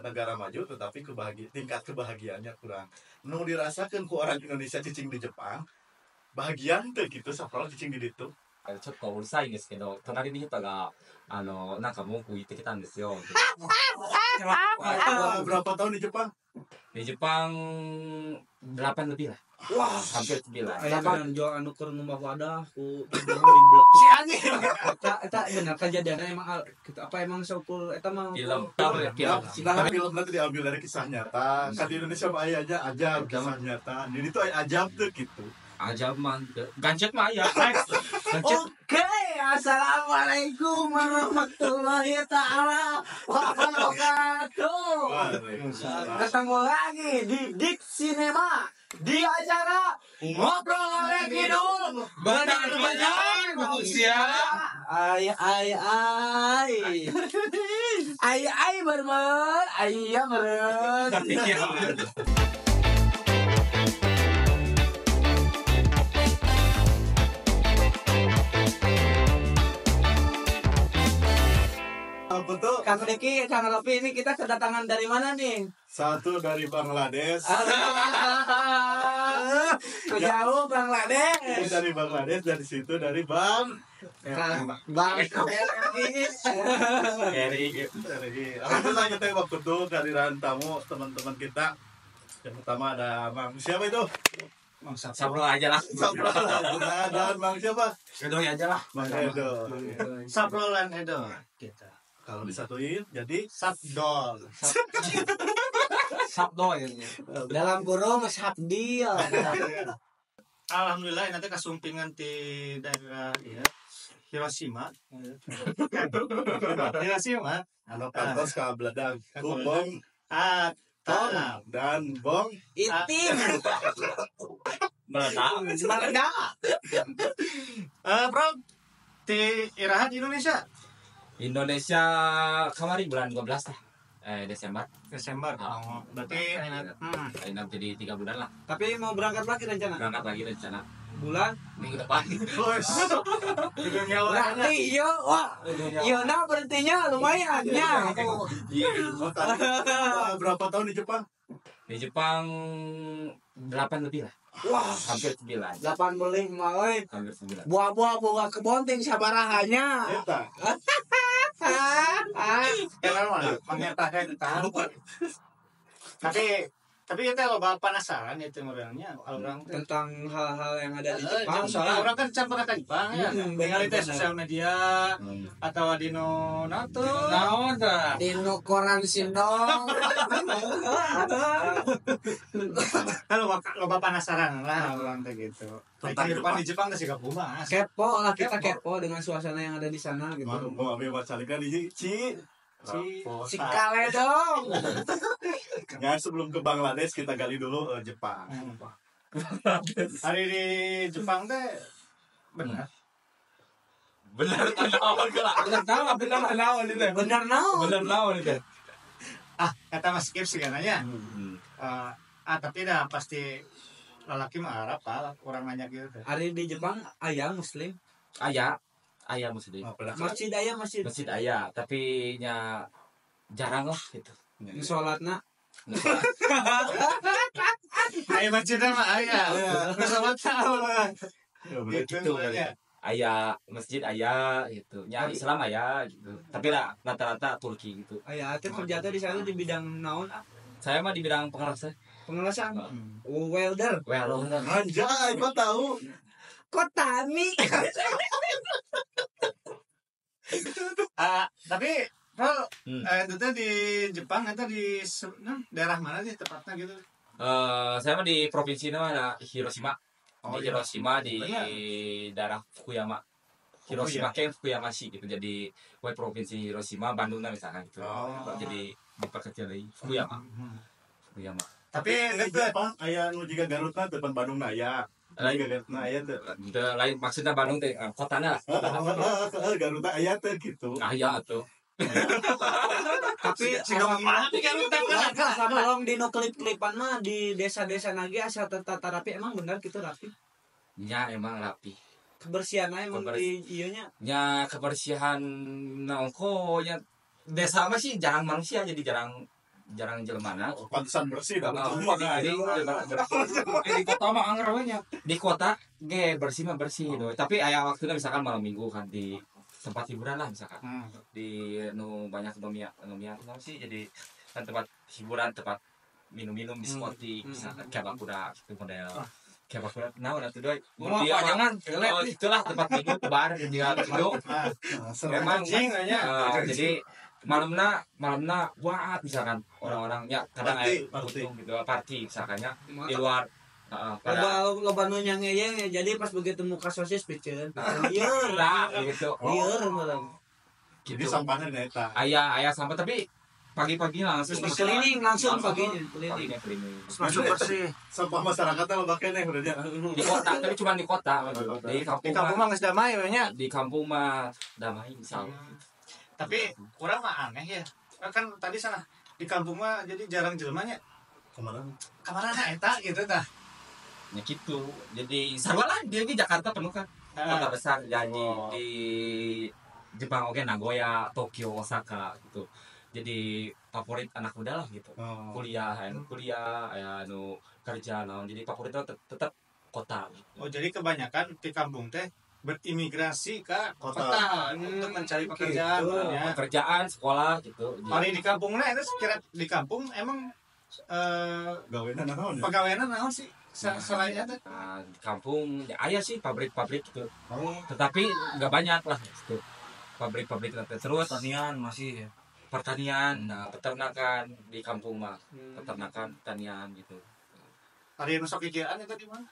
Negara maju tetapi tingkat kebahagiaannya kurang. Nu dirasakan ku orang Indonesia cicing di Jepang, bahagia teu gitu saprol cicing di ditu. ちょっとうるさいんですけど、隣の人が、なんか文句言ってきたんですよ。 Berapa tahun di Jepang? Di Jepang 8 lebih lah. Wah, hampir 9. Aya kan jual anu keur ngumbah wadah ku di blok. Si anjing. Eta eta bener kejadiannya emang gitu apa emang seukur eta mah film. Film. Film nanti diambil dari kisah nyata. Kan di Indonesia mah aya aja ajab kisah nyata. Jadi itu aya ajab tuh gitu. Ajab mah gancet mah aya. Gancet. Oke, assalamualaikum warahmatullahi taala wabarakatuh. Ketemu lagi di Dik Cinema di acara Ngobrol Oleh Kidul Benar-benar manusia. Ay ay ay. Ay ay bermer, ay ya meren. Betul. Kang Riki, Kang Ropi, ini kita kedatangan dari mana nih? Satu dari Bangladesh. Jauh Bangladesh. Ini dari Bangladesh, dari situ dari Bang Bang Eri. Alhamdulillah kita waktu itu kehadiran tamu teman-teman kita. Yang pertama ada Bang siapa itu? Bang Saprol aja lah. Saprol dan Bang siapa? Edo aja lah. Bang Edo. Saprol dan Edo kita. Kalau disatuin jadi Sabdol. Sabdol ya. Dalam kurung Sabdil. Alhamdulillah nanti kasumpingan di daerah ya, Hiroshima. Hiroshima. Anu kantos ka Bledang. Ku bong Atom dan bong itim. Meledak. Meledak. Bro, di iraha di Indonesia. Indonesia kemarin bulan 12 lah. Desember. Desember. Oh, berarti enak jadi 3 bulan lah. Tapi mau berangkat lagi rencana? Berangkat lagi rencana. Bulan? Minggu depan. Berarti iya, wah. Iya, nah berhentinya lumayan ya. Berapa tahun di Jepang? Di Jepang 8 lebih lah. Wah, hampir 9. 8 beli mah euy. Hampir 9. Buah-buah boga kebon ting sabarahannya. Eta. Kenapa? Mengetahui tahu. Tapi kita loba penasaran itu modelnya orang tentang hal-hal yang ada di Jepang. Soalnya orang kan campur ke Jepang ya. Tinggal di sosial media atau di no nato. Naon tah? Di no koran sindong. Kalau loba penasaran lah orang teh gitu. Tentang kehidupan di Jepang teh siga kumaha. Kepo lah kita, kepo dengan suasana yang ada di sana gitu. Mau ambil masalahnya di Ci Si kale dong. Ya, sebelum ke Bangladesh kita gali dulu Jepang. Hari di Jepang teh benar. Benar naon geura. Benar naon, benar naon itu. Benar naon. Benar naon itu. Ah, kata Mas Kip sih nanya. Tapi dah pasti lelaki mah Arab lah, orang nanya gitu. Hari di Jepang aya muslim. Aya. Aya muslim. Masjid aya masjid. Masjid aya, tapi nya jarang lah gitu. Salatna. Aya masjid mah aya. Salat salat. Gitu aya masjid aya gitu. Nya Islam aya gitu. Tapi lah rata-rata Turki gitu. Aya teh kerja teh di sana di bidang naon? Saya mah di bidang pengerasan. Pengerasan. Welder. Welder. Anjay, kok tahu? Kok tani? Tapi Rol, itu di Jepang atau di daerah mana sih tepatnya gitu? Saya mah di provinsi mana Hiroshima. Oh, di Hiroshima di daerah Fukuyama. Hiroshima Ken Fukuyama-shi gitu. Jadi we provinsi Hiroshima, Bandung misalkan gitu. Oh. Jadi diperkecil lagi Fukuyama. Fukuyama. Tapi di Jepang aya nu jiga Garutna depan Bandung na aya. Lain Garutna aya teh. Lain maksudnya Bandung teh kotana lah. Garutna aya teh gitu. Aya atuh. Tapi sama di no klip-klipan mah di desa-desa nage asa tertata rapi, emang benar gitu rapi? Ya emang rapi. Kebersihan emang di ieu nya. Nya kebersihan naon nya desa mah sih jarang manusia, jadi jarang jelema. Pantesan bersih dah. Jadi di kota mah anger we nya. Di kota ge bersih mah bersih gitu. Tapi aya waktuna misalkan malam minggu kan di tempat hiburan lah misalkan. Di nu banyak nomia sih, jadi kan tempat hiburan, tempat minum-minum, diskotik, misalkan kyabakura gitu model. Kyabakura naon atuh doi. Jangan oh, itulah tempat minum bar juga gitu. Memang jadi malamna wah misalkan orang-orang ya kadang aya gitu party misalkannya di luar. Loba nu nyangeyeng ya, jadi pas begitu muka sosis piceun. Lieur lah gitu. Lieur malam. Jadi sampahnya di eta. Aya sampah tapi pagi-pagi langsung keliling langsung paginya keliling. Terus langsung bersih. Sampah masyarakatnya loba keneh udah nya. Di kota, tapi cuma di kota. Di kampung mah geus damai we nya. Di kampung mah damai insyaallah. Tapi kurang mah aneh ya. Kan tadi sana di kampung mah jadi jarang jelema nya. Kamarana eta gitu tah. Ya gitu. Jadi sarua lah dia di Jakarta penuh kan. Kota besar jadi di Jepang oke, Nagoya, Tokyo, Osaka gitu. Jadi favorit anak muda lah gitu. Kuliah, aya anu kerja naon. Jadi favoritnya tetap kota. Gitu. Oh, jadi kebanyakan di kampung teh berimigrasi ke kota untuk mencari pekerjaan, gitu. Ya. Pekerjaan, sekolah gitu. Paling di kampungnya itu sekira di kampung emang gawean naon ya? Pegawaian naon sih selain itu? Nah, di kampung ya aya sih pabrik-pabrik gitu. Tetapi nggak banyak lah gitu. Pabrik-pabrik terus pertanian masih ya. Pertanian, nah, peternakan di kampung mah. Peternakan, pertanian gitu. Ada yang masuk pikiran itu di mana?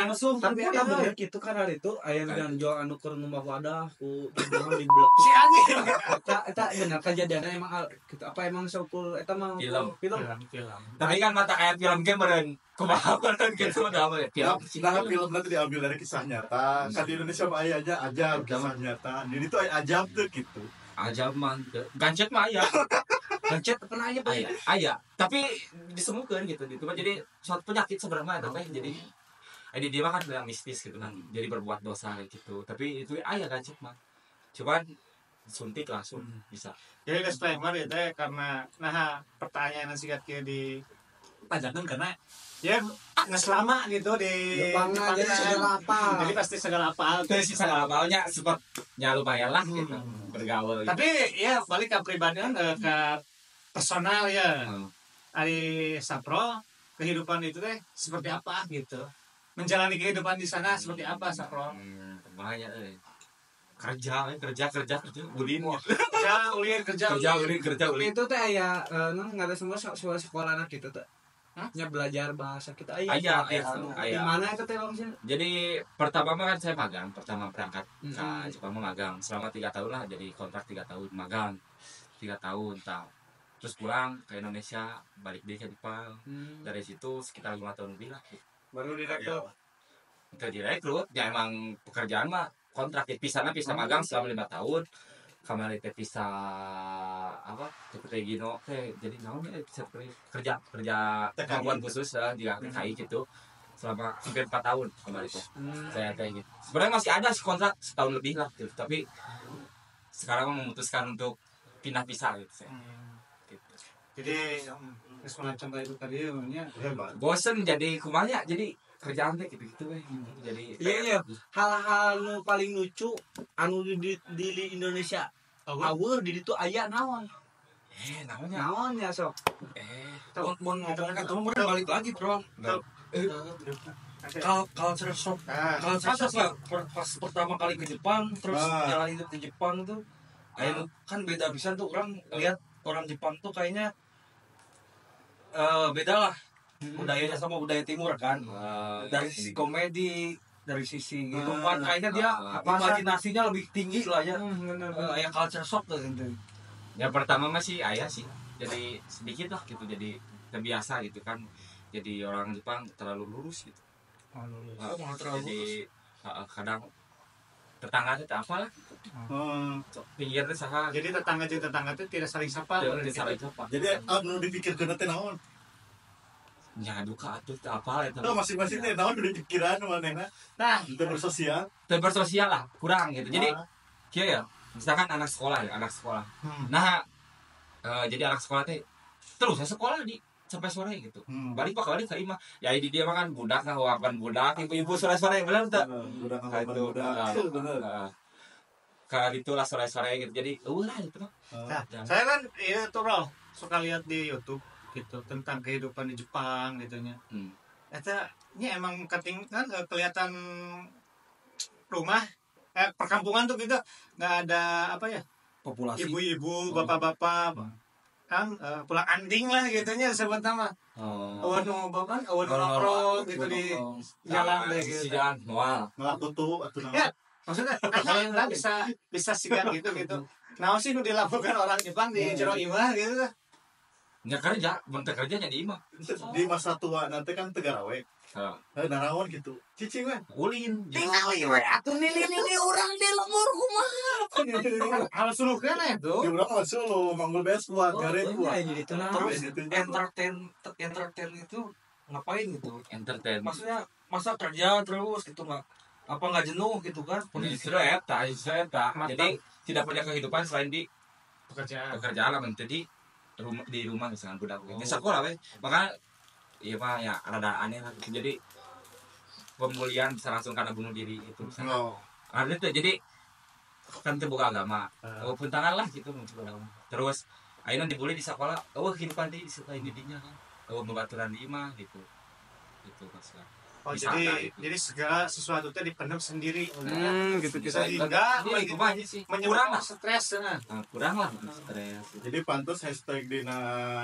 Langsung. Tapi ada bener gitu kan hari itu aya nu jual anu keur ngumbah wadah ku di blok. Si anjing. Eta bener kejadiannya emang gitu apa emang seukur eta mah film. Film. Tapi kan mata kayak film ge meureun. Kumaha meureun gitu udah apa ya? Film. Nah, film nanti diambil dari kisah nyata. Kan di Indonesia mah aya aja ajab kisah nyata. Jadi itu aya ajab tuh gitu. Ajab mah gancet mah aya. Gancet pernah aya aya tapi disemukeun gitu gitu jadi suatu penyakit sebenarnya eta teh jadi dia mah kan bilang mistis gitu kan jadi berbuat dosa gitu tapi itu aya gancet mah cuman suntik langsung bisa. Jadi disclaimer ya teh karena nah pertanyaan singkat kieu di pajakeun karena ya nggak selama gitu di Jepang jadi segala apa. Jadi pasti segala apa. Itu sih segala apalnya sebab ya lumayan lah gitu bergaul. Gitu. Tapi ya balik ke pribadian ke personal ya. Ari Sapro kehidupan itu teh seperti apa gitu. Menjalani kehidupan di sana seperti apa Sapro? Banyak kerja ulin. Kerja ulin. Itu teh aya nggak ada semua sekolah anak gitu teh. Nya belajar bahasa kita aya. Di mana itu teh langsung? Jadi pertama mah kan saya magang, pertama berangkat ke Jepang mah magang selama 3 tahun lah, jadi kontrak 3 tahun magang. 3 tahun tah. Terus pulang ke Indonesia, balik deh ke Jepang. Dari situ sekitar 5 tahun lebih lah. Baru direkrut. Itu direkrut, ya emang pekerjaan mah kontrak ya pisahnya pisah magang selama 5 tahun. Kamari teh pisah apa? Seperti Gino teh jadi naon ya seperti kerja kemampuan khusus ya di TKI gitu selama hampir 4 tahun kamari teh. Saya teh gitu. Sebenarnya masih ada sih kontrak setahun lebih lah gitu, tapi sekarang memutuskan untuk pindah pisah gitu saya. Gitu. Jadi geus contoh itu tadi nya bosen jadi kumanya jadi kerjaan teh gitu-gitu we. Jadi iya hal-hal nu paling lucu anu di Indonesia aweur di ditu aya naon? Naonnya? Naonnya sok? Mun ngomong eta mah balik lagi, Bro. Culture shock. Culture shock lah pas pertama kali ke Jepang terus jalan hidup di Jepang tuh kan beda pisan tuh orang lihat orang Jepang tuh kayaknya beda lah budayanya sama budaya timur kan. Dari sisi komedi, dari sisi kehidupan kayaknya dia imajinasinya lebih tinggi lah ya. Ya culture shock tuh gitu. Ya pertama masih ayah sih. Jadi sedikit lah gitu, jadi terbiasa gitu kan. Jadi orang Jepang terlalu lurus gitu. Terlalu jadi kadang tetangga itu apa lah. Pinggir teh saha. Jadi tetangga jeung tetangga teh tidak saling sapa. Tidak saling sapa. Jadi anu dipikirkeun teh naon? Nya duka atuh teu apal eta. Tuh masing-masing teh naon udah pikiran manehna. Nah, teu bersosial. Teu bersosial lah, kurang gitu. Jadi kieu ya, misalkan anak sekolah ya, anak sekolah. Nah, jadi anak sekolah teh terus sekolah di sampai sore gitu. Balik pak balik ke imah. Ya di dia mah kan budak ngawapan budak, ibu-ibu sore-sore bener teu? Budak ngawapan budak. Bener. Kayak gitulah sore-sore gitu. Jadi eueuh lah gitu. Nah, saya kan iya tuh bro, suka lihat di YouTube gitu tentang kehidupan di Jepang gitu nya. Eta nya emang keting kan kelihatan rumah perkampungan tuh gitu nggak ada apa ya populasi ibu-ibu bapak-bapak kan pulang anting lah gitu nya sebut nama. Awan nu kan awan nongkrong gitu di jalan deh gitu. Di jalan moal. Ngelakutu atuh naon. Ya, maksudnya kan bisa sigar gitu gitu. Naon sih nu dilakukan orang Jepang di jero imah gitu. Nya kerja, mun teu kerja nya di imah. Di masa tua nanti kan teu garawe. Heeh. Naraon gitu. Cicing we. Ulin. Tingali we atuh nili-nili urang di lembur kumaha. Hal sulukeun itu. Di urang mah suluh, manggul beas kuat, gare kuat. Terus entertain itu ngapain gitu? Entertain. Maksudnya masa kerja terus gitu enggak apa enggak jenuh gitu kan? Justru eta, justru eta. Jadi tidak punya kehidupan selain di pekerjaan. Pekerjaan lah jadi rumah di rumah misalkan budak oh. Sekolah we. Maka iya mah ya rada aneh lah gitu. Jadi pembulian bisa langsung karena bunuh diri itu misalkan. Oh. Karena itu jadi kan terbuka agama. Oh, puntangan lah gitu agama. Terus ayeuna dibully di sekolah, oh kehidupan di selain didinya kan. Oh membaturan di imah gitu. Gitu maksudnya. Oh, jadi gitu. Jadi segala sesuatu itu dipendam sendiri. Gitu kita. Sehingga iya, sih. Kurang lah stres nah. Kurang lah stres. Jadi pantas hashtag dina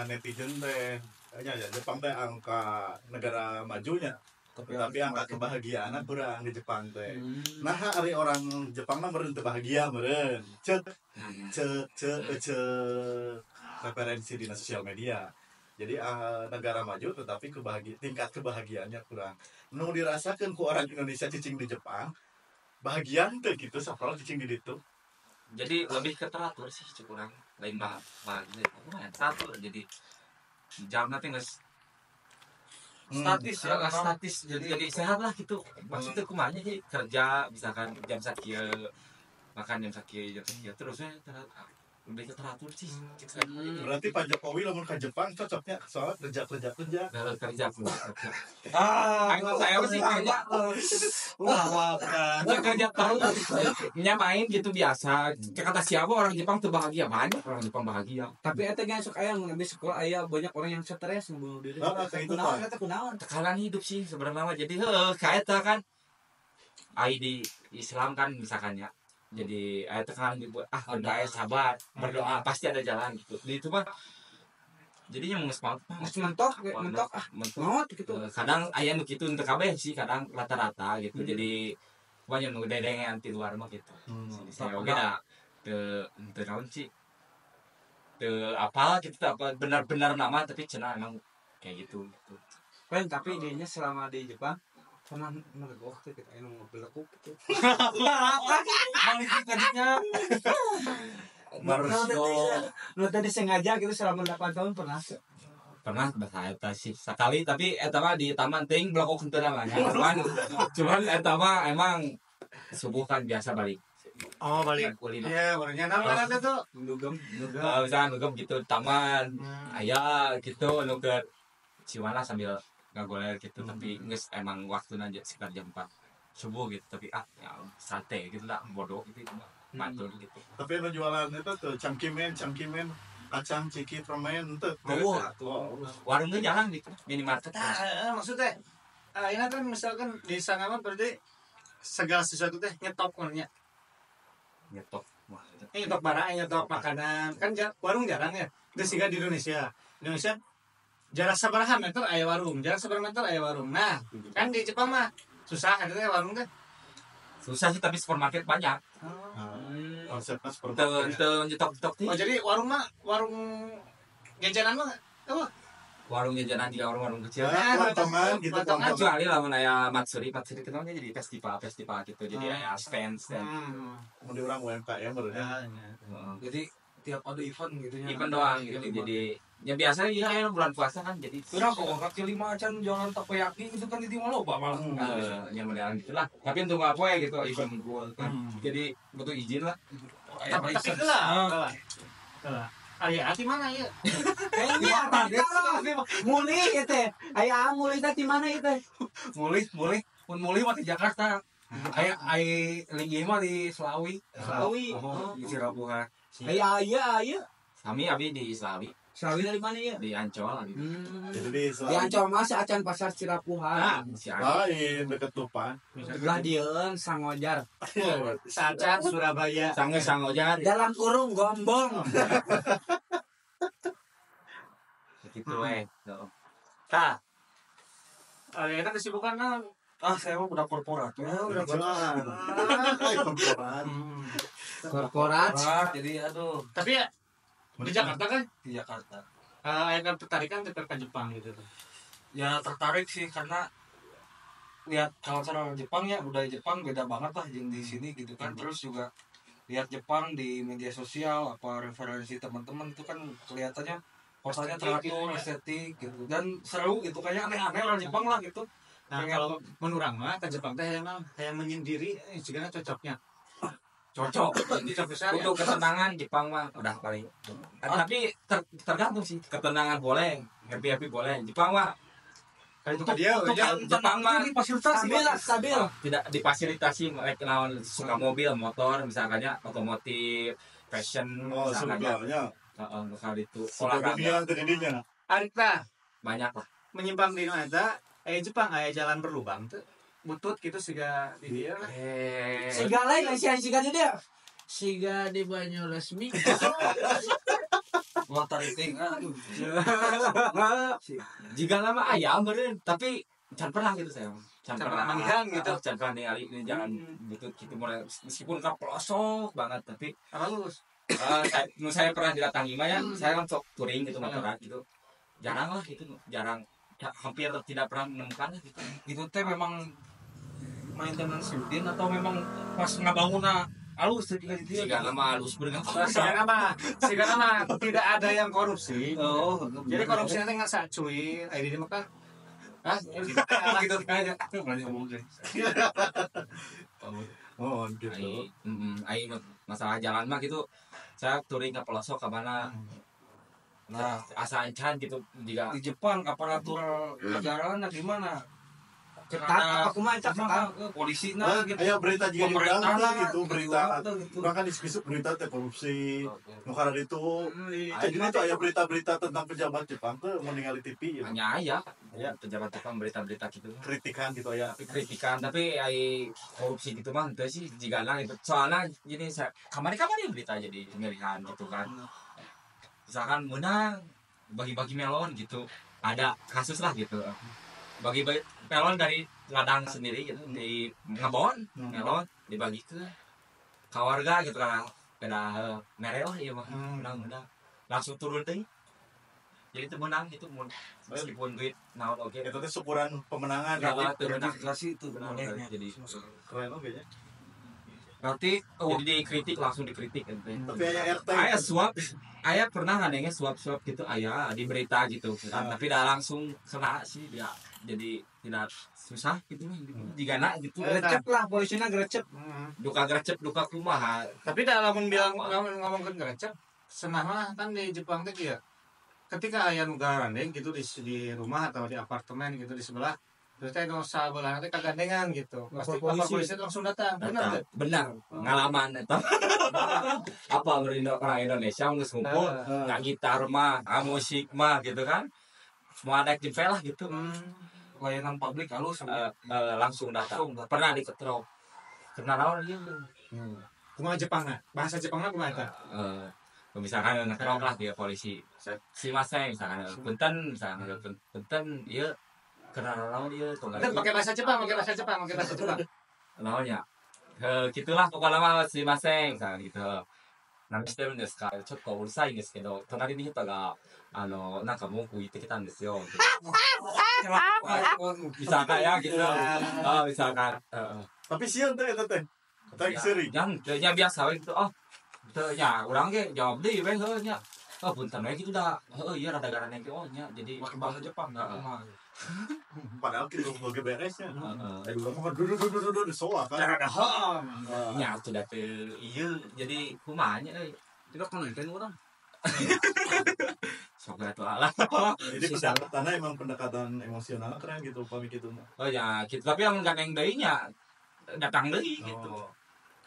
netizen teh kayaknya ya Jepang teh angka negara majunya. Tapi angka kebahagiaan kurang di Jepang teh. Nah, hari orang Jepang mah meureun teu bahagia meureun. Cek cek cek cek referensi dina sosial media. Jadi negara maju tetapi tingkat kebahagiaannya kurang. Nu dirasakan ku orang Indonesia cicing di Jepang, bahagia teu gitu saprol cicing di ditu. Jadi lebih ke teratur sih kurang lain bahagia. Lumayan teratur jadi jam nanti geus statis ya, statis jadi sehat lah gitu. Maksudnya kumaha jadi kerja misalkan jam sakieu makan jam sakieu terus we lebih ke teratur sih. Berarti Pak Jokowi lamun ke Jepang cocoknya soal kerja. Kerja. Ah, saya sih kerja. Wah, kerja terus. Nya main gitu biasa. Kata siapa orang Jepang tuh bahagia, banyak orang Jepang bahagia. Tapi eta ge sok aya mun sekolah aya banyak orang yang stres bunuh diri. Heeh, eta kunaon? Tekanan hidup sih sebenarnya mah. Jadi heuh ka eta kan ai di Islam kan misalkan ya. Jadi tekanan dibuat berdoa sabar berdoa pasti ada jalan gitu. Di itu mah jadinya mentok maut gitu. Kadang aya nu kitu teu kabeh sih kadang rata-rata gitu. Jadi banyak nu dedengean ti luar mah gitu. Saya oge da teu naon sih teu apal gitu apa benar-benar nama tapi cenah emang kayak gitu gitu. Kan tapi dianya selama di Jepang pernah melegok tuh kita yang ngebelekuk gitu. Balik tadinya. Nu tadi sengaja gitu selama 8 tahun pernah. Pernah bahasa eta sih sekali tapi eta mah di taman teuing belekuk henteu namanya. Cuman eta mah emang subuh kan biasa balik. Oh, balik. Iya, barunya naon eta tuh? Dugem. Misalkan dugem gitu taman. Aya gitu nu keur ciwana sambil ngagoler gitu tapi geus emang waktuna sekitar jam 4 subuh gitu tapi ya sate gitu lah bodoh gitu itu mah matur gitu. Tapi anu jualan itu tuh cangkimen kacang ciki permen teu. Warungnya jarang gitu minimarket. Nah, maksudnya ini kan misalkan di sana mah berarti segala sesuatu teh nyetok nya. Nyetok. Wah, nyetok barang, nyetok makanan. Kan warung jarang ya. Terus sehingga di Indonesia. Indonesia jarak sabaraha meter aya warung, jarak sabaraha meter aya warung. Nah, kan di Jepang mah susah ada teh warung teh. Susah sih tapi supermarket banyak. Konsepnya supermarket. Teu nyetok-nyetok teh. Oh, jadi warung mah warung jajanan mah apa? Warung jajanan juga warung-warung kecil. Potongan gitu, potongan. Kecuali lamun aya matsuri itu namanya jadi festival gitu. Jadi aya stand. Mun di urang UMKM barunya. Jadi Tiap ada event gitu ya. Event doang gitu. Jadi ya biasa ya bulan puasa kan jadi. Kurang kok kaki lima acan jualan takoyaki gitu kan di mah loba malah. Ya modelan gitulah. Tapi untuk apa ya gitu event gua kan. Jadi butuh izin lah. Tapi lah. Lah. Aya di mana ya? Kayaknya mulih ya teh. Aya mulih teh di mana itu? Mulih, mulih. Mun mulih mah di Jakarta. Aya ai linggih mah di Selawi. Selawi. Oh, di Cirabuhan. Aya aya aya. Sami abi di Selawi. Selawi dari mana ya? Di Ancol. Jadi di Selawi. Di Ancol masih acan pasar Cirapuhan. Lain deket Tupan. Sebelah dieun Sangojar. Sacan Surabaya. Sange Sangojar. Dalam kurung gombong. Gitu weh. Tah. Aya kan kesibukan naon? Ah, saya mah budak korporat. Ya, udah korporat. Korporat. Korporat. Jadi aduh. Tapi ya di Jakarta kan? Di Jakarta. Aya kan tertarikan ke Jepang gitu tuh. Ya tertarik sih karena lihat culture Jepang ya, budaya Jepang beda banget lah jeung di sini gitu kan. Terus juga lihat Jepang di media sosial apa referensi teman-teman itu kan kelihatannya kotanya teratur, estetik gitu dan seru gitu kayaknya aneh-aneh orang Jepang lah gitu. Nah, kalau menurut mah ke Jepang teh hayang menyendiri jigana cocoknya. Cocok. Untuk ketenangan Jepang mah udah paling. Tapi tergantung sih, ketenangan boleh, happy-happy boleh. Jepang mah kayak itu dia Jepang mah difasilitasi stabil. Tidak difasilitasi mereka lawan suka mobil, motor misalkannya otomotif, fashion misalkannya. Heeh, kali itu olahraga jadinya. Arita banyak lah. Menyimpang di eta Jepang aya jalan berlubang tuh. Butut gitu siga di dia lah. Siga lain siga di dia. Siga di Banyuresmi. Water ting aduh. Jika lama aya meureun tapi can pernah gitu saya. Can pernah manggihan gitu. Can pernah ningali ini jalan butut gitu meskipun ka pelosok banget tapi halus. Saya pernah didatangi mah ya, saya kan sok touring gitu motoran gitu. Jarang lah gitu, jarang hampir tidak pernah menemukan gitu. Itu teh memang maintenance rutin atau memang pas ngabangunna halus juga gitu. Siga nama halus bergabung. Siga nama tidak ada yang korupsi. Oh, jadi korupsinya teh nggak sacuy, aya di mah kan. Hah? Gitu aja. Berani ngomong guys. Oh, gitu. Ai masalah jalan mah gitu. Saya touring ke pelosok ke mana. Nah, asa encan gitu jika di Jepang aparatur negaranya gimana? Ketat apa kumaha ketat polisi nah gitu. Aya berita juga di urang gitu, berita. Urang kan isu berita teh korupsi. Nu karena itu. Jadi itu aya berita-berita tentang pejabat Jepang tuh mau ningali TV gitu. Hanya aya. Ya, pejabat Jepang berita-berita gitu. Kritikan gitu aya. Kritikan tapi ai korupsi gitu mah henteu sih jigana gitu. Soalnya gini saya kamari-kamari berita jadi pemilihan gitu kan. Misalkan menang bagi-bagi melon gitu. Ada kasus lah gitu. Bagi-bagi melon dari ladang sendiri gitu di ngebon melon dibagi ke warga gitu kan beda mere lah ieu mah menang langsung turun teh jadi itu menang itu meskipun duit naon oke itu teh syukuran pemenangan gratifikasi itu bolehnya jadi keren oke nya berarti jadi dikritik langsung dikritik ente. Tapi aya RT aya suap aya pernah ngadengnya suap-suap gitu aya di berita gitu kan tapi dah langsung kena sih dia jadi tidak susah gitu jigana gitu gerecep lah polisinya gerecep duka gerecep duka kumaha tapi dah lamun bilang ngomongkeun gerecep senah mah kan di Jepang teh kieu ketika aya nu garandeng gitu di rumah atau di apartemen gitu di sebelah terus teh nu sabelah teh kagandengan gitu pasti polisi langsung datang. Benar benar pengalaman eta apa orang Indonesia geus ngumpul nggak gitar mah musik mah gitu kan semua ada jempe lah gitu. Layanan publik halus langsung datang. Pernah diketrok kena naon ieu kumaha Jepangna bahasa Jepangna kumaha eta misalkan ngetrok lah dia polisi si maseng misalkan punten misalkan punten ieu kena naon ieu pakai bahasa Jepang pakai bahasa Jepang naonnya gitulah pokoknya mah si maseng misalkan gitu 何してるんですかちょっとうるさいんですけど隣に人がなんか文句言ってきたんですよ misalkan ya gitu misalkan tapi sieun teh eta teh teh seuri ya biasa gitu oh Teu nya urang ge jawab deui we heuh nya. Oh punten we kitu da. Heuh ieu rada garandeng ge oh nya jadi pakai bahasa Jepang enggak. Padahal kitu ge beresnya. Heeh. Urang mah dudu soa kan. Nya atuh da teu ieu jadi kumaha nya euy. Tidak konten urang. Sok atuh lah. Jadi pendekatannya emang pendekatan emosional keren gitu upami kitu mah. Oh ya gitu tapi lamun gandeng deui nya datang deui gitu.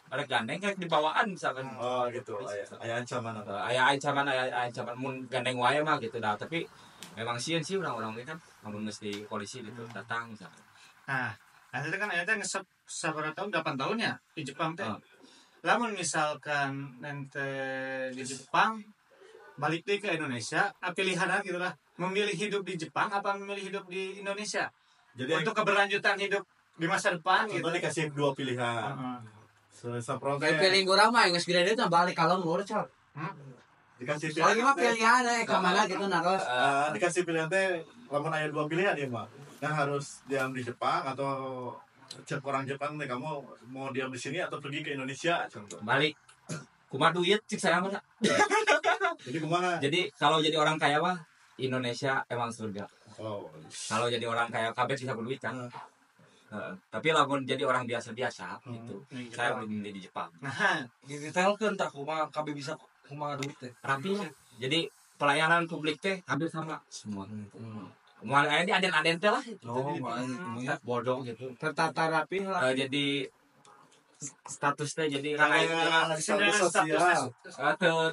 Balik gandeng kayak dibawaan misalkan. Oh gitu. Aya ancaman atau aya ancaman mun gandeng wae mah gitu dah tapi memang sieun sih urang-urang ge kan lamun geus di polisi gitu datang misalkan. Nah, itu kan aya teh ngesep sabaraha tahun 8 tahun ya di Jepang teh. Lamun misalkan nanti di Jepang balik deh ke Indonesia, pilihan gitu lah, memilih hidup di Jepang apa memilih hidup di Indonesia? Jadi untuk keberlanjutan hidup di masa depan gitu. Dikasih dua pilihan. Kayak pilih urang mah geus gede teh balik ka lembur cal. Dikasih pilihan. Soalnya mah pilihan ka mana gitu naros. Dikasih pilihan teh lamun aya dua pilihan ya mah. Nah harus diam di Jepang atau cek orang Jepang nih kamu mau diam di sini atau pergi ke Indonesia contoh. Balik. Kumaha duit cik saya mah. Jadi kumaha? Jadi kalau jadi orang kaya mah Indonesia emang surga. Oh. Kalau jadi orang kaya kabeh bisa berduit kan. Tapi lamun jadi orang biasa-biasa gitu. Saya lebih milih di Jepang. Nah, didetailkeun tah kumaha kabeh bisa kumaha duit teh. Rapi lah. Jadi pelayanan publik teh hampir sama semua. Moal aya di aden-aden teh lah gitu. Oh, bodoh gitu. Tertata rapi lah. Jadi statusnya jadi kan status sosial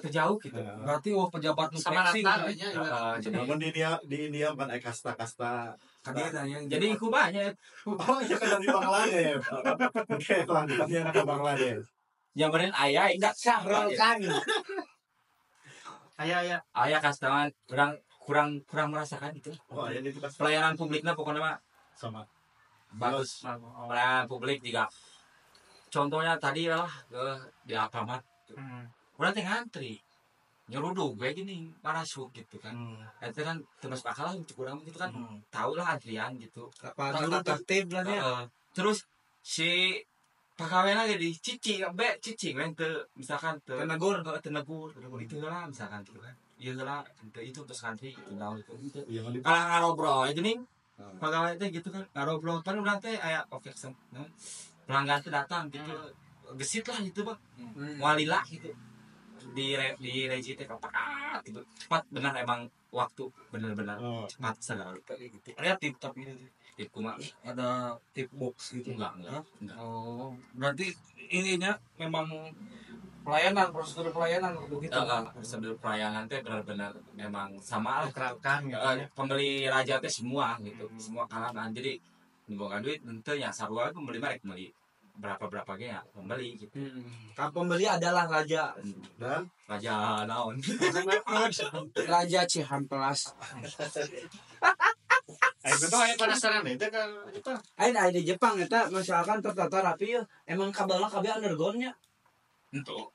terjauh gitu. Berarti wah pejabat nu sama rata nya. Jadi namun di India bukan kasta-kasta. Jadi kumaha. Oh, iya kan di Bangladesh. Oke, lanjutannya ke Bangladesh. Nyamperin ayah enggak Syahrul kan. Ayah. Ayah kasta kurang merasakan itu. Oh, ayah itu kasta. Pelayanan publiknya pokoknya mah sama. Bagus. Pelayanan publik juga. Contohnya tadi lah ke di Alfamart. Urang teh ngantri. Nyeruduk gue gini, marasuk gitu kan. Itu kan termasuk akal lah untuk urang gitu kan. Tahu lah antrian gitu. Apa tertib lah nya. Terus si pegawainya jadi cici, be cici we teu misalkan teu tenegur itu lah misalkan gitu kan. Ieu lah itu terus ngantri gitu naon itu. Kalah ngarobrol aja nih. Pegawai teh gitu kan ngarobrol pan urang teh aya oke pelanggan tuh datang gitu gesit lah gitu bang walila gitu di regi teh kapak gitu cepat benar emang waktu benar-benar cepat segala gitu. Ada tip tapi ini tip kumaha ada tip box gitu enggak. Oh berarti ininya memang pelayanan prosedur pelayanan begitu. Prosedur pelayanan teh benar-benar memang sama lah diterapkan gitu. Pembeli raja teh semua gitu semua kalangan jadi bukan duit tentu ya sarua pembeli merek beli berapa ge ya pembeli gitu. Kalau pembeli adalah raja dan raja naon raja Cihampelas. Ayo tuh aya penasaran itu kan Jepang. Ayo di Jepang eta misalkan tertata rapi ya emang kabelna kabeh underground-nya. Entu.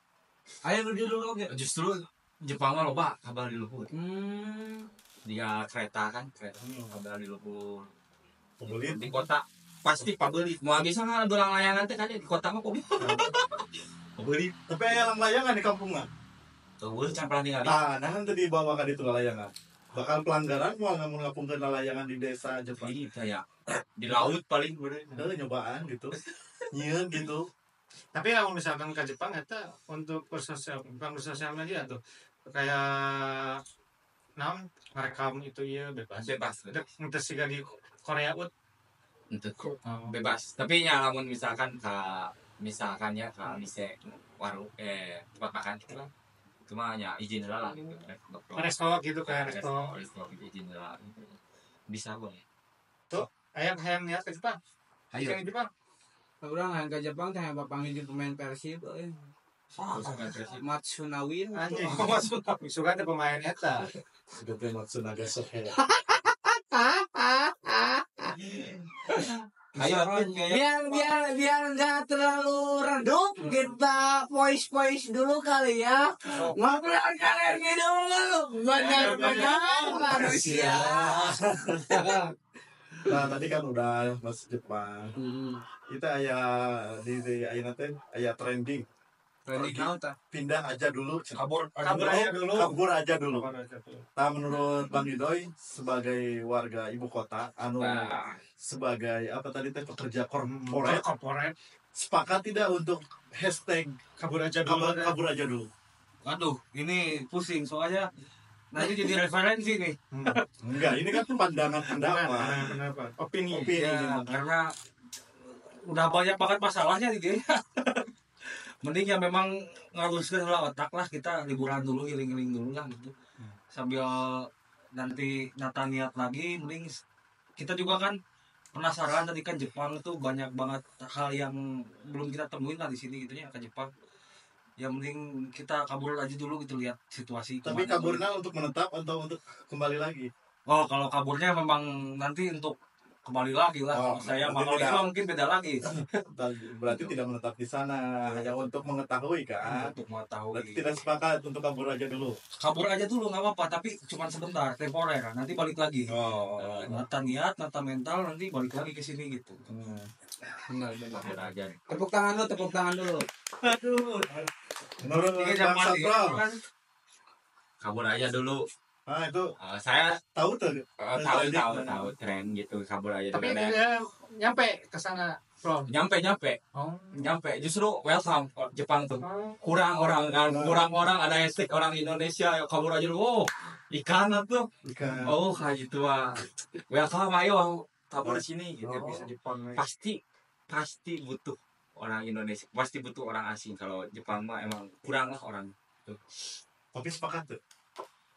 Aya nu di luhur oge. Justru Jepang mah loba kabel di luhur. Dia kereta kan, kereta kabel di luhur. Pembeli di kota pasti pabeli mau bisa nggak dolang layangan teh kan di kota mah kok pabeli tapi aya layangan di kampung mah tuh can pernah ningali nah nanti dibawa ka ditu layangan bakal pelanggaran moal lamun ngapungkeun layangan di desa Jepang ini kayak di laut paling bener nyobaan gitu nyieun gitu tapi kalau misalkan ke Jepang eta untuk bersosial bukan bersosial media tuh kayak naon ngerekam itu iya bebas teu siga di Korea ut untuk bebas tapi ya lamun misalkan ka misalkan ya ka mise warung tempat makan gitu lah cuma ya izin lah gitu resto gitu kayak resto gitu izin lah gitu. Bisa boleh tuh ayam niat ke Jepang ayo ke Jepang urang hayang ke Jepang teh bapanggil jeung pemain Persib euy Matsunawin anjing Matsunawi suka teh pemain eta suka teh Matsunaga Sohei. Ayo biar nggak terlalu redup kita voice dulu kali ya. Ngobrol kalian dulu benar-benar manusia. Nah tadi kan udah masuk Jepang. Kita aya di ayeuna teh aya trending. Trending naon tah? Pindah aja dulu. Kabur aja dulu. Kabur aja dulu. Nah, menurut Bang Idoy sebagai warga ibu kota anu sebagai apa tadi teh pekerja korporat, sepakat tidak untuk hashtag kabur aja dulu? Kabur aja dulu. Aduh, ini pusing soalnya nanti jadi referensi nih. Enggak, ini kan pandangan pendapat. Opini. Ya, karena udah banyak banget masalahnya di dia. Mending ya memang ngaruskan lah otak lah, kita liburan dulu, healing-healing dulu lah gitu. Sambil nanti nata niat lagi, mending kita juga kan penasaran tadi kan Jepang itu banyak banget hal yang belum kita temuin lah di sini gitu ya ke Jepang. Ya mending kita kabur aja dulu gitu, lihat situasi. Tapi kaburnya untuk menetap atau untuk kembali lagi? Oh, kalau kaburnya memang nanti untuk kembali lagi lah. Oh, saya kalau itu mungkin beda lagi. Berarti tidak menetap di sana, hanya untuk mengetahui kan? Untuk mengetahui. Berarti tidak sepakat untuk kabur aja dulu. Kabur aja dulu nggak apa-apa, tapi cuma sebentar, temporer. Nanti balik lagi. Oh. Nata niat, nata mental, nanti balik lagi ke sini gitu. Benar. Tepuk tangan dulu. Aduh. Menurut Bang Saprol, kabur aja dulu. Ah itu saya tahu tuh. Tahu tren gitu, kabur aja. Tapi dia nyampe ke sana, Bro. Nyampe. Oh. Nyampe. Justru welcome Jepang tuh. Kurang orang kan, kurang orang, ada hashtag orang Indonesia kabur aja dulu. Oh, ikan tuh. Ikan. Oh, kayak gitu ah. Welcome, ayo kabur sini gitu. Bisa Jepang. Pasti butuh orang Indonesia, pasti butuh orang asing. Kalau Jepang mah emang kurang lah orang. Tuh. Tapi sepakat tuh.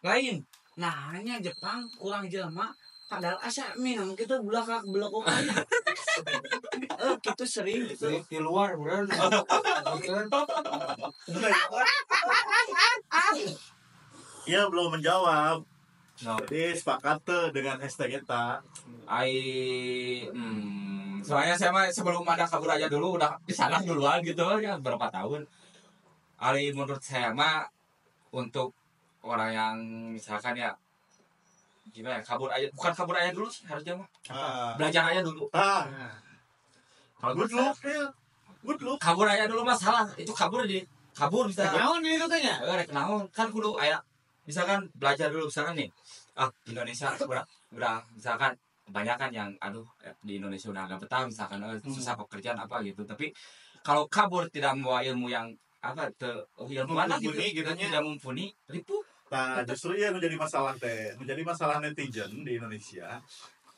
Lain. Nah, hanya Jepang kurang jelema padahal asa minum kita belakang belakang. Gitu sering gitu. Di luar bener. Iya, belum menjawab. No. Jadi sepakat tuh dengan hashtag eta. Soalnya saya mah sebelum ada kabur aja dulu udah di sana duluan gitu ya berapa tahun. Ali menurut saya mah untuk orang yang misalkan ya gimana ya, kabur aja, bukan kabur aja dulu sih harusnya mah. Belajar aja dulu. Kalau good luck ya. Good luck. Kabur aja dulu masalah itu kabur bisa. Naon itu tanya? Rek naon kan kudu aya misalkan belajar dulu misalkan nih. Indonesia udah misalkan banyak kan yang aduh di Indonesia udah agak betah misalkan susah pekerjaan apa gitu. Tapi kalau kabur tidak membawa ilmu yang apa ilmu mana gitu, tidak mumpuni, ripuh. Nah, justru ya menjadi masalah teh, menjadi masalah netizen di Indonesia.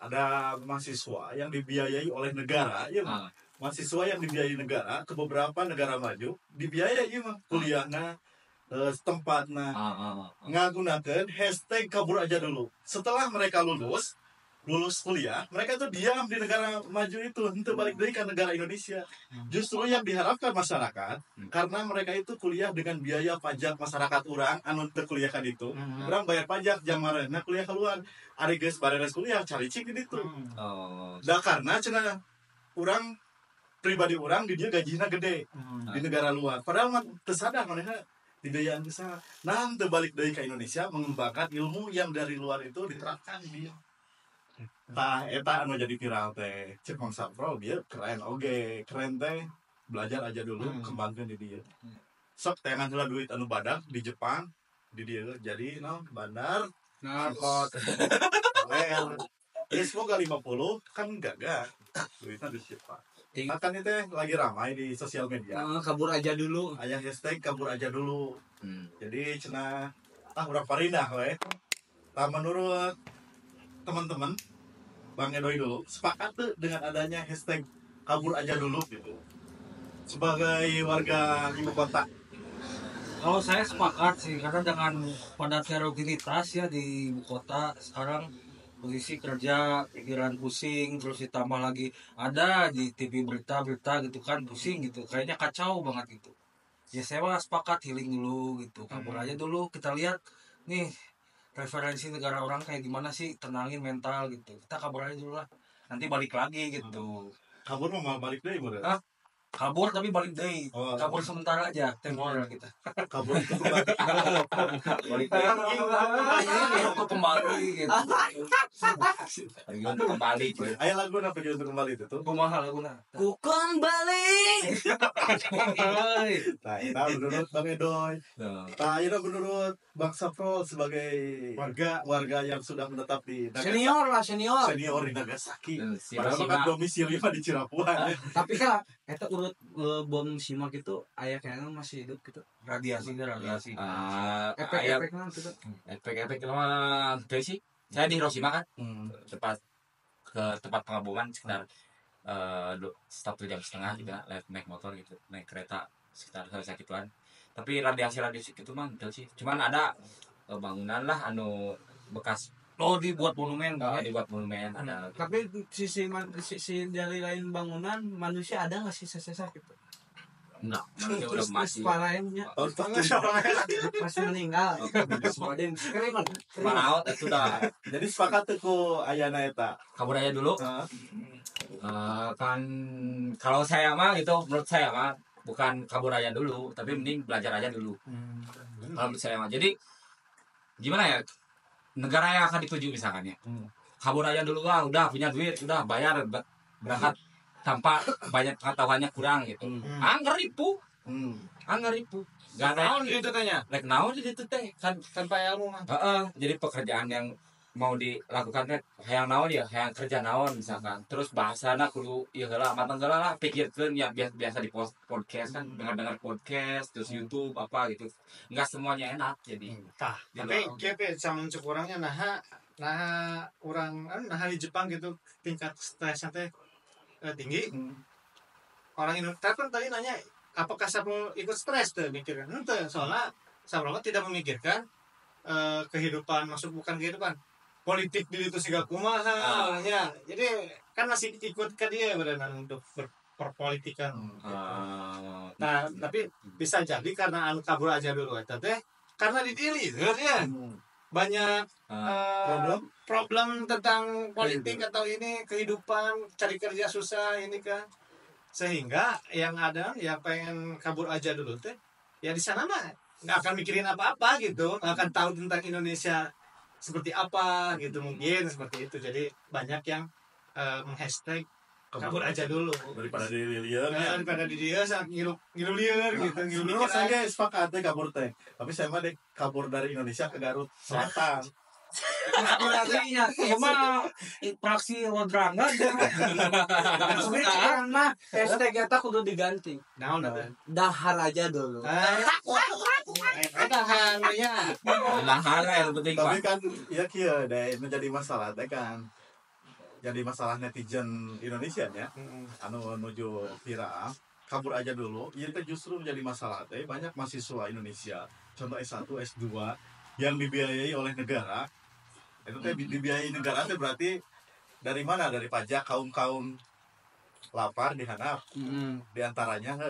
Ada mahasiswa yang dibiayai oleh negara, ya mahasiswa yang dibiayai negara ke beberapa negara maju, dibiayai ya mah kuliahna, tempatna, ngagunakeun hashtag kabur aja dulu. Setelah mereka lulus kuliah, mereka tuh diam di negara maju itu, untuk balik deui ke negara Indonesia. Justru yang diharapkan masyarakat, karena mereka itu kuliah dengan biaya pajak masyarakat urang, anu teu kuliahkan itu, urang bayar pajak jang marehna kuliah keluar, ari geus bareres kuliah cari cing di ditu. Da karena cenah urang pribadi urang di dia gajina gede di negara luar. Padahal mah teu sadar manehna dibiayaan besar. Nah, teu balik deui ke Indonesia mengembangkan ilmu yang dari luar itu diterapkan di dia. Tah eta anu jadi viral teh. Cek Bang Saprol dia keren oge, keren teh. Belajar aja dulu, kembangkan di dia. Sok teangan heula duit anu badak di Jepang, di dia jadi no bandar narkot. Ya semoga 50 kan gagah. Duitnya di Jepang. Nah, kan itu lagi ramai di sosial media. Kabur aja dulu. Aya hashtag kabur aja dulu. Jadi cenah urang parinah we. Tah menurut teman-teman Bang Edoy dulu, sepakat tuh dengan adanya hashtag kabur aja dulu gitu sebagai warga ibu kota? Kalau saya sepakat sih, karena dengan padatnya rutinitas ya di ibu kota sekarang, posisi kerja, pikiran pusing, terus ditambah lagi ada di TV berita-berita gitu kan, pusing gitu, kayaknya kacau banget gitu. Ya saya mah sepakat healing dulu gitu, kabur aja dulu, kita lihat nih referensi negara orang kayak gimana sih, tenangin mental gitu. Kita kabur aja dulu lah, nanti balik lagi gitu. Kabur mau balik deh, Bro. Hah? Kabur tapi balik deui. Oh. Kabur sementara aja, temporer kita. Kabur itu kembali. Balik deui. Untuk kembali gitu. Pergi untuk kembali cuy. Aya lagu na pergi untuk kembali itu tuh. Kumaha laguna? Ku kembali. Nah, eta menurut Bang Edoy. Nah, ayeuna menurut Bang Saprol sebagai warga yang sudah menetap di Nagasaki. Senior lah, senior. Senior di Nagasaki. Padahal kan domisili mah di Cirapuan. Ya. Tapi kan eta urut bom simak itu aya kayaknya masih hidup gitu. Radiasi. Efek-efeknya gitu. Efek-efek mah teu sih. Saya di Hiroshima kan. Tempat ke tempat pengeboman sekitar 1,5 jam gitu, naik motor gitu, naik kereta sekitar sakituan. Tapi radiasi itu mah teu sih. Cuman ada bangunan lah anu bekas dibuat monumen kan? Dibuat monumen ada. Tapi sisi dari lain bangunan manusia ada nggak sih sesa gitu? Enggak, manusia udah mati. Lainnya. Masih meninggal. Manaot itu dah. Jadi sepakat tuh ku ayana eta. Kabur aja dulu. Kan kalau saya mah gitu, menurut saya mah bukan kabur aja dulu, tapi mending belajar aja dulu. Kalau menurut saya mah. Jadi gimana ya? Negara yang akan dituju misalkan ya. Kabur aja dulu lah, udah punya duit, udah bayar berangkat tanpa banyak pengetahuannya kurang gitu. Angger ripu. Angger ripu. Gak naon gitu tanya. Rek naon gitu teh kan tanpa ilmu mah. Heeh, jadi pekerjaan yang mau dilakukan teh hayang naon ya, hayang kerja naon misalkan. Terus bahasana kudu ieu heula, mateng heula lah pikirkeun ya biasa di podcast kan, dengar-dengar podcast, terus YouTube apa gitu. Enggak semuanya enak jadi. Tah, tapi kieu sama cek urangnya nah urang nah di Jepang gitu tingkat stresnya teh tinggi. Orang Indonesia kan tadi nanya apakah Saprol ikut stres tuh mikirkan. Henteu, soalnya Saprol tidak memikirkan kehidupan, maksud bukan kehidupan politik di itu siga kumaha ya. Jadi kan masih ikut ke dia berenang untuk berpolitikan. Nah, tapi bisa jadi karena anu kabur aja dulu eta teh karena didili ya. Banyak problem tentang politik atau ini kehidupan, cari kerja susah ini kan. Sehingga yang ada yang pengen kabur aja dulu teh ya di sana mah nggak akan mikirin apa-apa gitu, nggak akan tahu tentang Indonesia seperti apa gitu, mungkin seperti itu. Jadi banyak yang meng-hashtag kabur aja dulu daripada di lieur, daripada di dia ngilu lieur gitu. Ngilu saya sepakat teh kabur teh, tapi saya mah deh kabur dari Indonesia ke Garut Selatan. Inspirasinya sama praksi Lodrangan. Sekarang mah hashtag eta kudu diganti. Naon atuh? Dahar aja dulu. Dahar ya. Dahar yang penting. Tapi kan ya kieu deh menjadi masalah teh kan. Jadi masalah netizen Indonesia ya. Anu menuju viral, kabur aja dulu. Ieu teh justru menjadi masalah teh banyak mahasiswa Indonesia, contoh S1, S2 yang dibiayai oleh negara. Itu teh dibiayai negara teh berarti dari mana? Dari pajak kaum-kaum lapar di handap. Di antaranya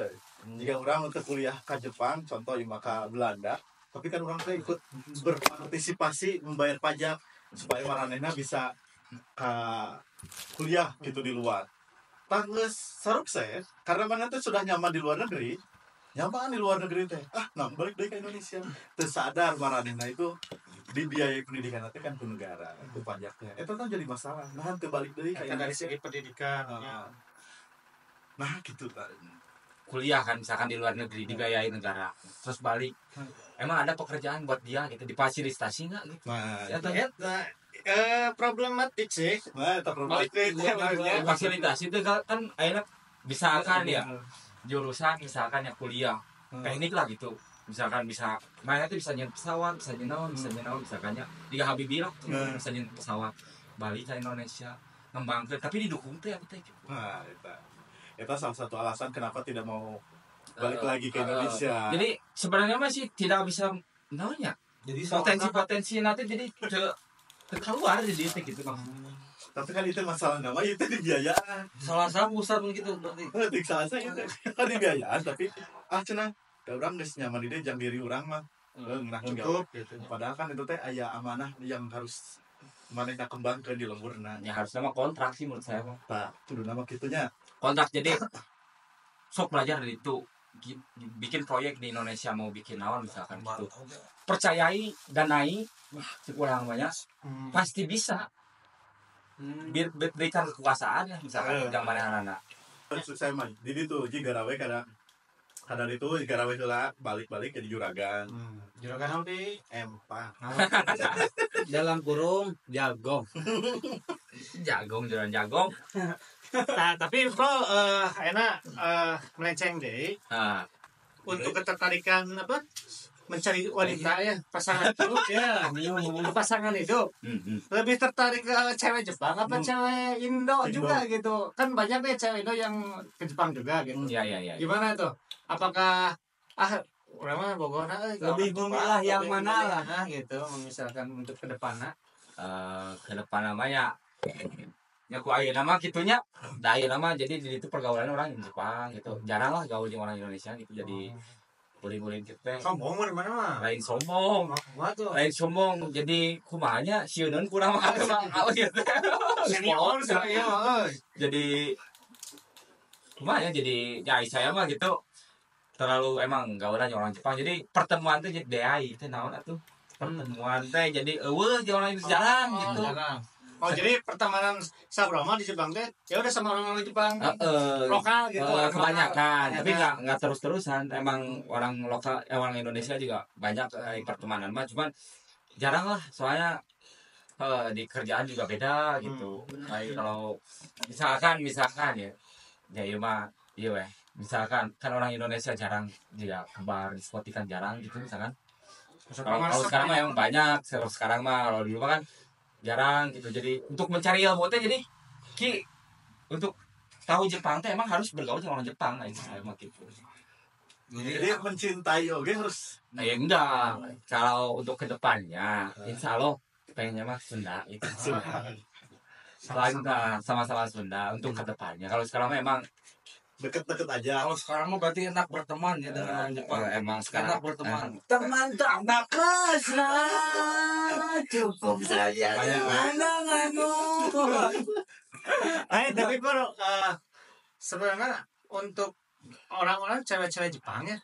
jika orang untuk kuliah ke Jepang, contoh maka Belanda, tapi kan orang teh ikut berpartisipasi membayar pajak supaya maranehna bisa ke kuliah gitu di luar. Tah geus sukses karena mana teh sudah nyaman di luar negeri. Nyaman di luar negeri teh. Ah, nah balik deui ke Indonesia. Teu sadar maranehna itu dibiayai pendidikan teh kan ku negara, ku pajaknya. Eta kan jadi masalah. Nah, teu balik deui ka Indonesia. Dari segi pendidikan. Nah, gitu kan. Kuliah kan misalkan di luar negeri dibiayai negara, terus balik. Emang ada pekerjaan buat dia gitu, difasilitasi enggak gitu? Nah, eta problematik sih. Nah, eta problematik. Fasilitasi itu kan akhirnya misalkan ya jurusan misalkan ya kuliah teknik lah gitu, misalkan bisa mainnya tuh bisa nyen pesawat, bisa nyenaon, misalkannya di Habibie lah bisa nyen pesawat balik ke Indonesia ngembangkeun, tapi didukung teh apa teh. Nah, itu salah satu alasan kenapa tidak mau balik lagi ke Indonesia. Jadi sebenarnya masih tidak bisa naonnya. Jadi potensi nanti jadi keluar jadi itu gitu maksudnya. Tapi kan itu masalah nama itu dibiayaan. Salah satu pusat begitu berarti. Berarti salah saya itu kan dibiayaan tapi ah cenah da urang geus nyaman di dieu jang diri urang mah. Nah, cukup gitu. Padahal kan itu teh aya amanah yang harus manehna kembangkeun di lemburna. Ya harusnya mah kontrak sih menurut saya mah. Tah, kudu nama kitunya. Kontrak jadi Sok belajar dari itu. Bikin proyek di Indonesia mau bikin naon misalkan gitu. Percayai, danai, kurang banyak pasti bisa. Berikan kekuasaan ya misalkan yang mana-mana. Saya mah jadi tuh ji garawe kada itu garawe heula balik-balik jadi juragan. Juragan naon di empang. Dalam kurung jagong. Jagong jalan jagong. Nah, tapi bro enak melenceng deh. Untuk ketertarikan apa? Mencari wanita ya, pasangan hidup ya. Pasangan hidup. Lebih tertarik ke cewek Jepang apa cewek Indo juga gitu. Kan banyak deh cewek Indo yang ke Jepang juga gitu. Iya. Gimana tuh? Apakah urang mah bogorna lebih memilah yang mana lah gitu, misalkan untuk ke depanna. Ke depan namanya ya ku ayeuna mah kitunya. Da ayeuna mah jadi di itu pergaulan orang Jepang gitu. Jarang lah gaul jeung orang Indonesia gitu. Jadi boleh-boleh gitu teh. Sombong mana mah? Lain sombong. Lain sombong. Jadi kumahanya sieuneun kurang mah gitu. Senior saya mah. Jadi kumahanya jadi ya saya mah gitu. Terlalu emang gaulan orang Jepang. Jadi pertemuan teh jadi deai teh naon atuh. Pertemuan teh jadi eueuh jeung orang Indonesia jarang gitu. Jarang. Oh, jadi pertemanan sabroma di Jepang teh ya udah sama orang-orang Jepang lokal gitu. Kebanyakan, tapi enggak terus-terusan. Emang orang lokal orang Indonesia juga banyak pertemanan mah, cuman jarang lah soalnya di kerjaan juga beda gitu. Kayak kalau misalkan ya ya mah iya weh. Misalkan kan orang Indonesia jarang juga ke bar, diskotik kan jarang gitu misalkan. Kalau sekarang mah emang banyak, sekarang mah kalau dulu mah kan jarang gitu. Jadi untuk mencari ilmu teh jadi ki untuk tahu Jepang teh emang harus bergaul sama orang Jepang nah, saya mah gitu. Jadi mencintai oke harus. Nah, ya enggak. Kalau untuk kedepannya insya Allah pengennya mah Sunda itu. Sama-sama Sunda untuk kedepannya. Kalau sekarang memang deket-deket aja. Kalau sekarang mah berarti enak berteman ya dengan orang Jepang. Emang sekarang enak berteman. Teman tak berkesan, cukup saja pandanganmu. Tapi bro, sebenarnya untuk orang-orang cewek-cewek Jepang ya,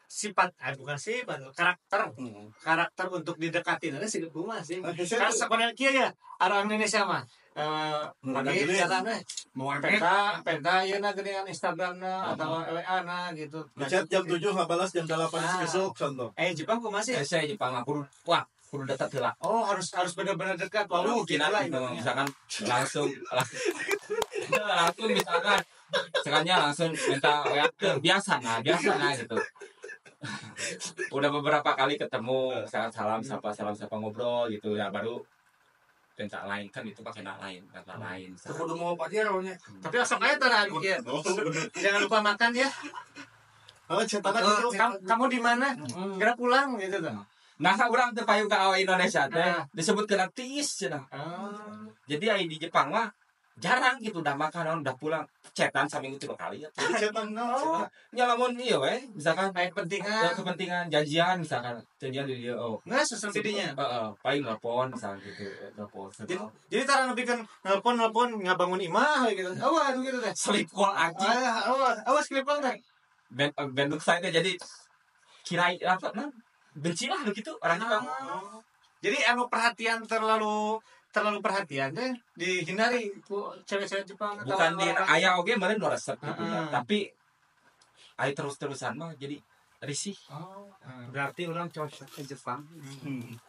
sifat, bukan sifat, karakter untuk didekatin ada sih kumaha sih. Karena sebenarnya kieu ya, orang Indonesia mah pagi jalan mau penta ieu na geuningan Instagramna atau WA-na gitu. Chat jam 7 ngabalas jam 8 besok contoh. Jepang kumaha sih? Saya Jepang mah kudu wah, kudu dekat heula. Oh, harus benar-benar dekat. Waduh, gitu lah misalkan langsung misalkan sekarangnya langsung minta WA ke biasa nah gitu. Udah beberapa kali ketemu, misalkan salam sapa ngobrol gitu ya baru minta lain kan itu pakai nak lain, kata lain. Kudu mau pacar awalnya. Tapi langsung aja tara ya. Jangan lupa makan ya. Oh, cetak gitu. Kamu di mana? Kira pulang gitu tuh. Nah, urang teu payu ka awe Indonesia teh disebut kena tiis cenah. Jadi ai di Jepang mah jarang gitu udah makan udah pulang cetan saminggu 3 kali ya. Jadi cetan naon? Nya lamun ieu we misalkan aya kepentingan, kepentingan janjian misalkan janjian di dieu oh. Nggak susah didinya. Heeh, paling nelpon misalkan gitu, nelpon. Jadi tara nepikeun nelpon ngabangun imah gitu. Awas gitu teh. Sleep call aja. Awas sleep call teh. Bentuk saya teh jadi kirain apa nah benci lah gitu orang Jepang. Jadi anu perhatian terlalu perhatian deh dihindari ku cewek-cewek Jepang atau bukan di ayah oge meureun nu resep gitu ya. Tapi aya terus-terusan mah jadi risih. Berarti orang cocok ke Jepang.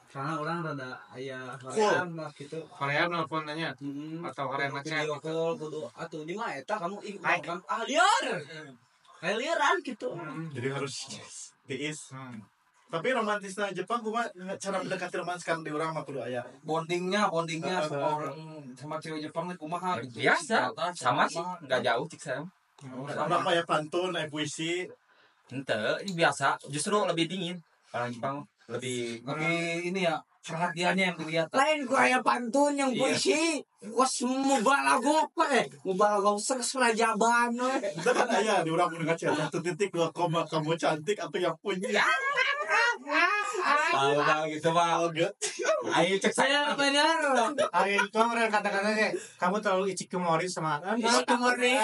Karena orang rada aya Korea mah gitu. Korea nelpon nanya atau Korea ngechat video call kudu atuh di mah eta kamu ih ah liar. Kayak liaran gitu. Jadi harus tiis. Tapi romantisnya Jepang kumaha cara mendekati romantis kan di urang mah kudu aya. Bondingnya sama orang sama cewek Jepang teh kumaha gitu. Biasa, sama sih, enggak jauh cik saya. Orang mah ya pantun, aya puisi. Henteu, ini biasa, justru lebih dingin orang Jepang lebih ini ya perhatiannya yang dilihat. Lain ku aya pantun yang puisi, was mubalagok we, mubalagok serajaban we. Itu kan aya di urang mun ngaca 1.2 koma kamu cantik atau yang punya. Tahu Pak gitu Pak. Ayo cek saya benar. Ayo itu orang kata-katanya kamu terlalu ichikomori sama kan. Ichikomori.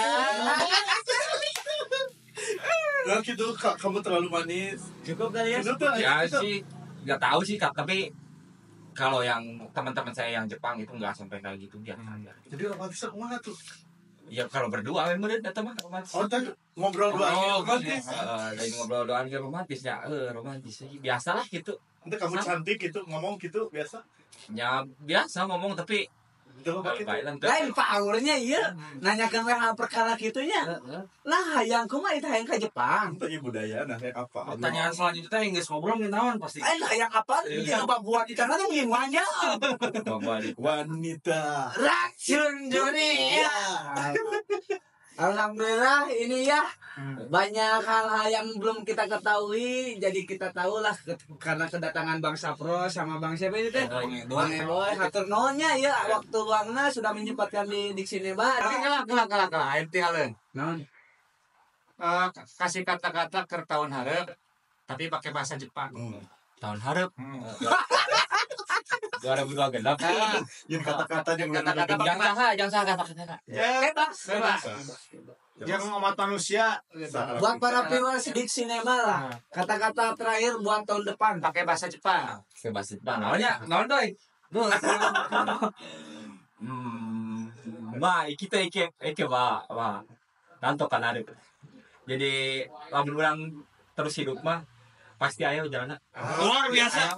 Nah gitu kamu terlalu manis. Cukup kali ya. Ya sih nggak tahu sih Kak, tapi kalau yang teman-teman saya yang Jepang itu nggak sampai kayak gitu biasa aja. Jadi romantisnya kemana tuh? Ya kalau berdua memang datang mah romantis. Oh, tadi ngobrol doang romantis. Dari ngobrol doang ke romantis ya, romantis biasalah gitu. Nanti kamu cantik gitu ngomong gitu biasa? Ya biasa ngomong tapi lain powernya iya nanyakan hal perkara gitunya lah hayang kumaha itu hayang ka Jepang tanya budaya nah hayang apa pertanyaan selanjutnya yang geus ngobrol naon pasti hayang apa yang buat di tanah tuh gimana wanita racun dunia. Alhamdulillah ini ya banyak hal-hal yang belum kita ketahui jadi kita tahulah karena kedatangan Bang Sapro sama Bang siapa ini teh Bang Edoy hatur nuhunnya ya waktu luangna sudah menyempatkan di Diksinema. Kalah ente haleun. Naon? Kasih kata-kata ke tahun hareup tapi pakai bahasa Jepang. Tahun hareup. 2002 genap. Yang kata-kata yang kata-kata jangan salah kata-kata. Bebas. Jangan umat manusia. Buat para viewers Diksinema lah. Kata-kata terakhir buat tahun depan pakai bahasa Jepang. Pakai bahasa Jepang. Naonnya? Naon doi? Ma, kita ike ba, ma. Nanto kan ada. Jadi lamun urang terus hidup mah pasti ayo jalan. Luar biasa.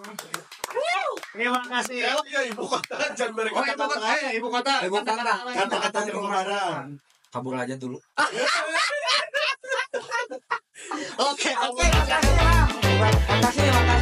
Terima kasih. Ya ibu kota jangan berkata-kata. Ibu kota. Ibu kota. Kata-kata yang kabur aja dulu. Oke, makasih. Makasih.